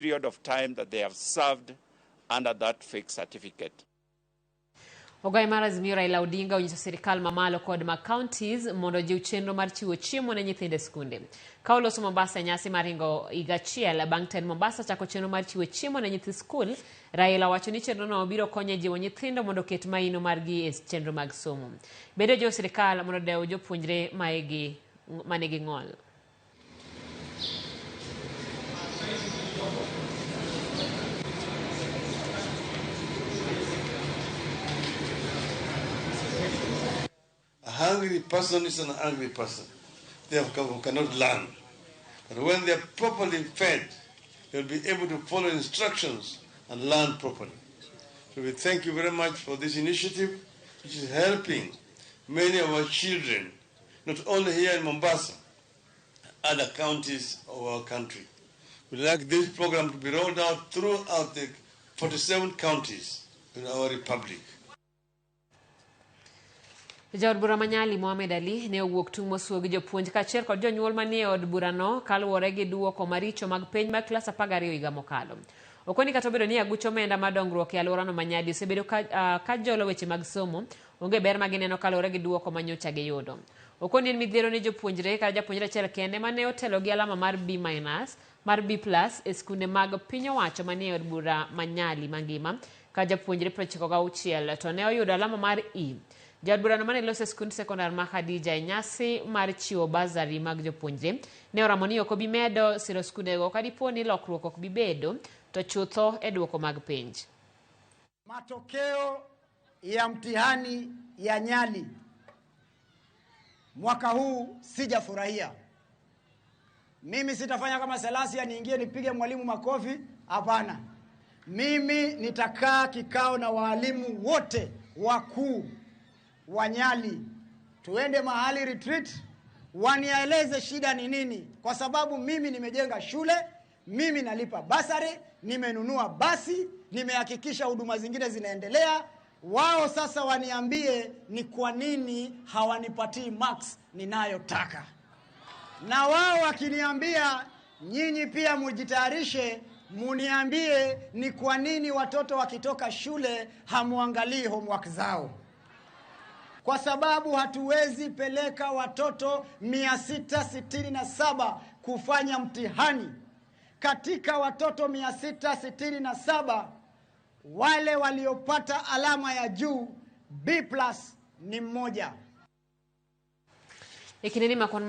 Period of time that they have served under that fake certificate. Ogai mar Azimio Raila Odinga onyiso sirikal mamalo kod mag counties mondo ojiw chenro mar chiwo chiemo ne nyithindo e skunde. Ka oloso Mombasa e nyasi mar ringo higa achiel bang' tend Mombasa chako chenro mar chiwo chiemo ne nyithi skul, Raila owacho ni chenrono biro konyo e jiwo nyithindo mondo oket maino margi e chenro mag somo. Bende ojiwo sirikal mondo odew jopuonjre manigi ng'ol. A hungry person is an angry person. They cannot learn. But when they are properly fed, they'll be able to follow instructions and learn properly. So we thank you very much for this initiative, which is helping many of our children, not only here in Mombasa, other counties of our country. We'd like this program to be rolled out throughout the 47 counties in our republic. Jaod bura ma Nyali Mohamed Ali ne owuok tung' mosuo gi jopuonj kaachiel kod jonyuol manie od burano kaluwore gi duoko maricho mag penj mag klas 12 higa mokalo. Okoni kata obedo ni aguch omenda mar dongruok e alworano ma Nyali osebedo ka jolo weche mag somo, onge ber ma gineno kaluwore gi duoko ma nyocha giyudo. Okoni en midhiero ne jopuonjre kata japuonjre achiel kende mane otelo gi alama mar B minus, mar B plus e skunde mag piny owacho manie od bura ma Nyali mangima ka japuonjre 96 to ne oyudo alama mar E. Jaod burano mane loso e skund sekondar ma Khadija e nyasi mar chiwo basari mag jopuonjre ne oramo ni ok obi medo siro skundego ka dipo ni lokruok ok bi bedo to chutho e duoko mag penj. Matokeo ya mtihani ya Nyali mwaka huu sijafurahia. Mimi sitafanya kama Salasya niingie nipige mwalimu makofi, hapana. Mimi nitakaa kikao na walimu wote wakuu wa Nyali, tuende mahali retreat, wanieleze shida ni nini, kwa sababu mimi nimejenga shule, mimi nalipa basari, nimenunua basi, nimehakikisha huduma zingine zinaendelea. Wao sasa waniambie ni kwa nini hawanipatii marks ninayotaka. Na wao wakiniambia, nyinyi pia mujitayarishe, muniambie ni kwa nini watoto wakitoka shule hamuangalii homework zao. Kwa sababu hatuwezi peleka watoto 667 kufanya mtihani. Katika watoto 667 wale waliopata alama ya juu B plus ni mmoja. E kinde ni makwan